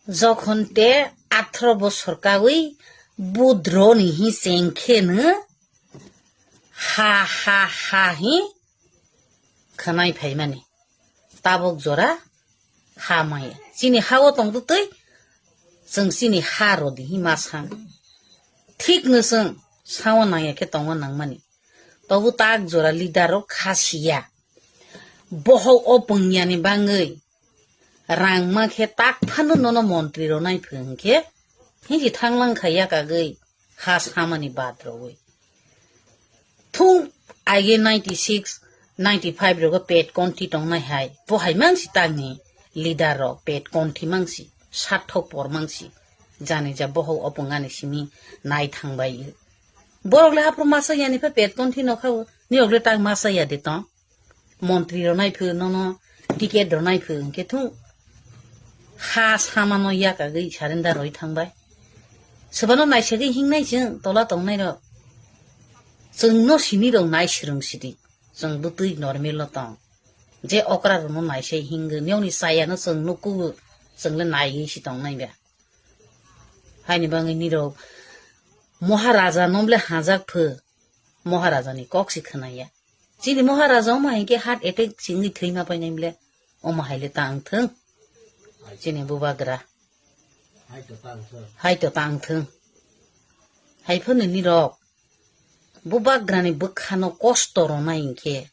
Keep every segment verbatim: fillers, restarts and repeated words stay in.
Jokhon te atharoh bosor kawi budro ni hi cheng khe no ha ha ha hi khwnai phaimani. Tabuk jora ha maya. Chini ha o tong twi chwng chini ha rodi hi ma san. Thik no chwng sao nangya khe tongo nangmani. Tobu tak jora leader rok kha siya. Bohok o pwngyani bangwi rang ma khe tak phano nono montri rok nai phwng khe hinji thanglang kha yakagwi ha samani bad rogwi. Thung aige ninety six, ninety five rogo pet konti tongnai hai. Bo hai mangsi tangni leader rok pet konti mangsi, sathok por mangsi. Jani ja bohok o pwngyani simi nai thangbai. Borok le haphuru masa yani pha pet konti no kha o. Ni rok le tak masa ya de tong. Montri rok nai phwng nono ticket rok nai phwng hwnkhe thung ha samano yakagwi surrender roi thangbai. Sobano naisagwi hingnai chwng tola tongnai rok. Chwng no sini rok nai swrwng sidi. Chwng bwtwi normal o tong. Je okra rok no naisai hingwi niyokni chaya no chwng nuku chwng le naiwi si tongnai ba. Haini bangwi nirok Maharaja nomle hajak pho, Maharaja ni kok si khwnaya. Chini Maharaja omo hai khe heart attack singwi thwima painai mle, omo hai le tang thung. Chini bubagra. Hai to tang thung. Hai phano nirok bubagra ni bwkha no kosto rwnai hinkhe,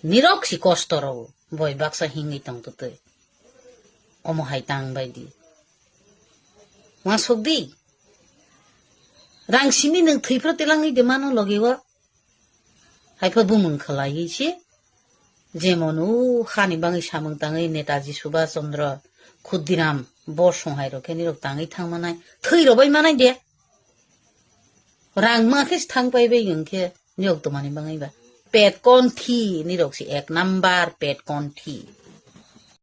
nirok si kosto rw boi baksa hingwi tong twtwi. Omo hai tang bai di. Uansuk di. Rang simi nwng thwi phro telangwi de mano logi o. Hai pho bumung khlaiwi se. Jemon o hani bangwi samung tangwi Netaji Subhash Chandra Khudiram bo song hai rok khe nirok tangwi thang manai. Thwi rw bai manai de. Rang ma khe se thang pai bai hinkhe nirok twmani bangwi ba. Pet konthi nirok se ek number pet konthi.